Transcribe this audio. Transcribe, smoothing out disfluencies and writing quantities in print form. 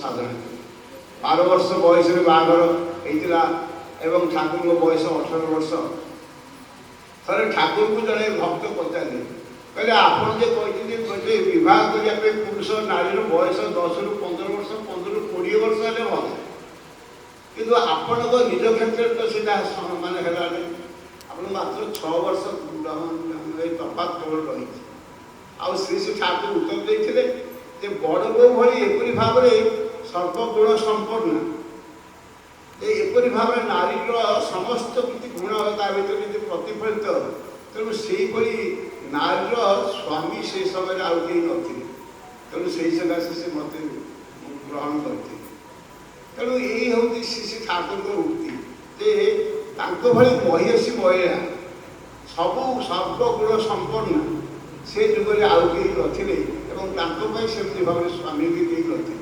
ସାଧନା। 12 ବର୍ଷ ବୟସରେ ବାହାଘର ହେଇଥିଲା ଏବଂ ଠାକୁରଙ୍କ ବୟସ 18 ବର୍ଷ। ଥରେ ଠାକୁରଙ୍କୁ ଜଣେ ଭକ୍ତ ପଚାରିଲେ, କହିଲେ, ଆପଣ ଯେ କହିଛନ୍ତି ଯେ ବିବାହ କରିବା ପାଇଁ ପୁରୁଷ ନାରୀର ବୟସ 10ରୁ 15 ବର୍ଷ, 15ରୁ 20 ବର୍ଷ ହେଲେ ଭଲ, କିନ୍ତୁ ଆପଣଙ୍କ ନିଜ କ୍ଷେତ୍ରରେ ତ ସେଇଟା ମାନେ ହେଲାନି। ଆପଣ ମାତ୍ର 6 ବର୍ଷ ଏଇ ତଫାତ୍ କେବଳ ରହିଛି। ଆଉ ଶ୍ରୀ ଶ୍ରୀ ଠାକୁର ଉତ୍ତର ଦେଇଥିଲେ ଯେ ବଡ଼ ବୋଉ ଭଳି ଏପରି ଭାବରେ ସର୍ବଗୁଣ ସମ୍ପନ୍ନ, ଯେ ଏପରି ଭାବରେ ନାରୀର ସମସ୍ତ କିଛି ଗୁଣ ତା ଭିତରେ କିଛି ପ୍ରତିଫଳିତ, ତେଣୁ ସେଇଭଳି ନାରୀର ସ୍ୱାମୀ ସେ ସମୟରେ ଆଉ କେହି ନଥିଲେ। ତେଣୁ ସେଇ ସକାଶେ ସେ ମୋତେ ଗ୍ରହଣ କରିଥିଲେ। ତେଣୁ ଏଇ ହେଉଛି ଶ୍ରୀ ଶ୍ରୀ ଠାକୁରଙ୍କ ଉକ୍ତି ଯେ ତାଙ୍କ ଭଳି ମହିୟସୀ ମହିଳା, ସବୁ ସର୍ବଗୁଣ ସମ୍ପନ୍ନ, ସେ ଯୁଗରେ ଆଉ କେହି ନଥିଲେ ଏବଂ ତାଙ୍କ ପାଇଁ ସେମିତି ଭାବରେ ସ୍ୱାମୀ ବି କେହି ନଥିଲେ।